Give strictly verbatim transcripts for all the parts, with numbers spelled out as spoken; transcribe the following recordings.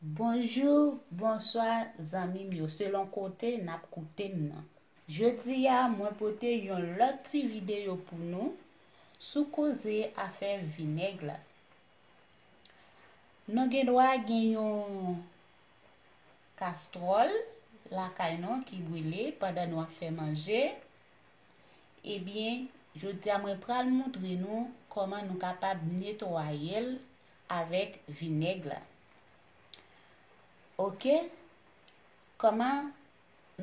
Bonjou, bonswa, zanmi m yo, selon kote n ap koute m nan. Jodi a, mwen pote yon lòt ti videyo pou nou sou koze afè vinèg la. Nou gen dwa gen yon kastwòl lakay nou ki brile pandan nou ap fè manje. Ebyen, jodi a mwen pral montre nou kòman nou kapab netwaye l avèk vinèg la. Oke? Kòman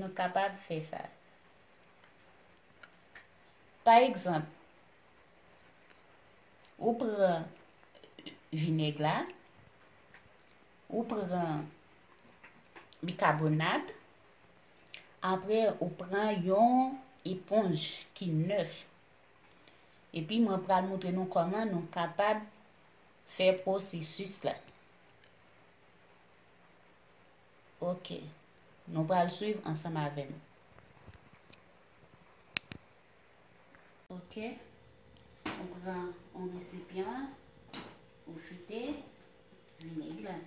nou kapab fè sa? Pa egzanp, ou pran vinèg la, ou pran bikabonat, apre ou pran yon eponj ki nèf. Epi mwen pral montre nou kòman nou kapab fè pwosesis la. Oke. Nou pral swiv ansanm avè m. Oke. Ou pran yon resipyan, ou chute vinèg la.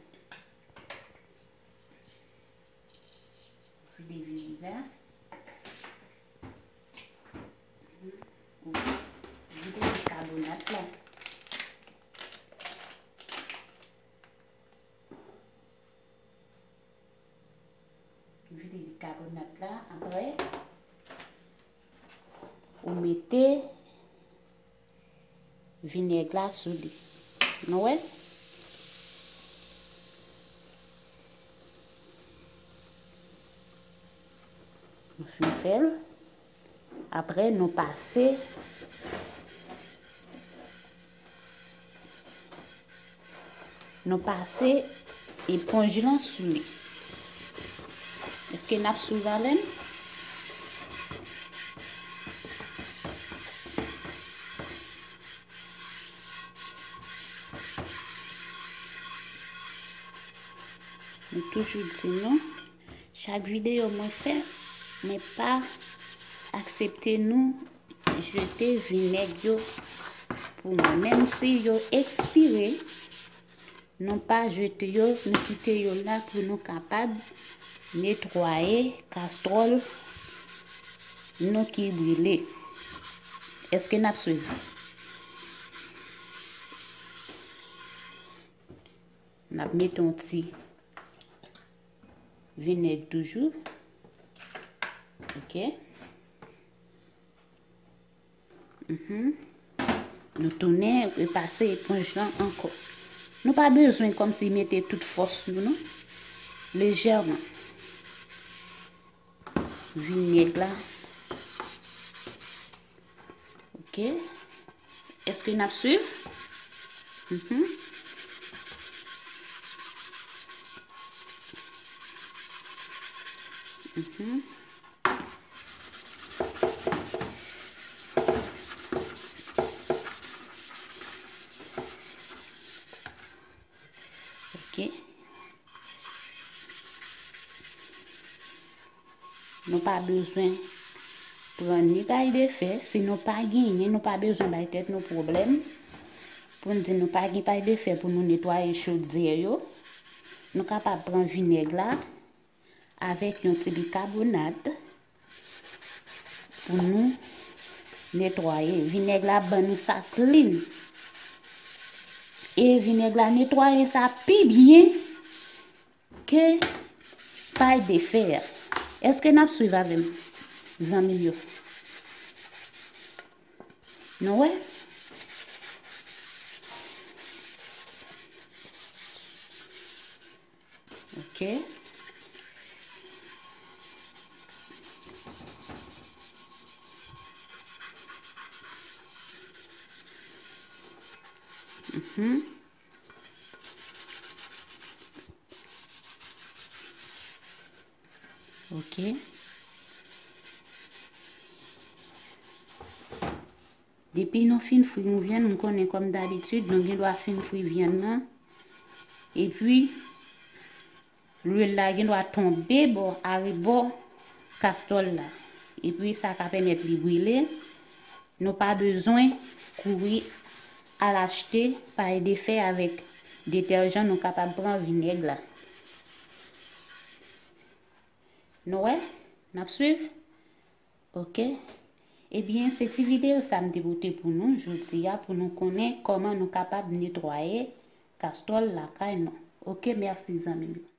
Chute vinèg la. Ou vide bikabonat la. Vide bikabonat la, apre, ou mete vinèg la sou li. Nou wè? Nou fin fè l. Apre, nou pase, nou pase eponj lan sou li. Èske n ap swiv avè m? Mwen toujou di nou, chak videyo mwen fè, mwen pa aksepte nou jete vinèg yo pou mwen. Menm si yo ekspire, nou pa jete yo, nou kite yo la pou nou kapab netwaye kastwòl nou ki brile. Èske n ap swiv? N ap mete yon ti vinèg toujou. Oke. Mhm. Nou tounen repase eponj lan ankò. Nou pa bezwen kòmsi mete tout fòs nou, non. Lejèman. Vinèg la. Oke. Èske n ap swiv? Mhm. Mhm. Oke. Nou pa bezwen pran ni pay de fè. Si nou pa genyen, nou pa bezwen bay tèt nou pwoblèm pou n di nou pa gen pay de fè pou nou netwaye chodyè yo. Nou kapab pran vinèg la avèk yon ti bikabonat pou nou netwaye. Vinèg la ban nou sa klin. E vinèg la netwaye sa pi byen ke pay de fè a. Èske n ap swiv avè m, zanmi m yo? Nou wè? Oke. Mhm. Oke. Depi nou fin fri yon vyann, m konnen kòm dabitid, nou gen dwa fin fri vyann nan. Epi, lwil la gen dwa tonbe bò arebò kastwòl la. Epi, sa ka pèmèt li brile. Nou pa bezwen kouri al achte pay de fè avèk detèjan, nou kapab pran vinèg la. Nou wè? N ap swiv? Ok. Ebyen, se ti videyo sa m te pote pou nou jodi a, pou nou konnen kòman nou kapab netwaye kastwòl lakay nou. Ok, mèsi zanmi m yo.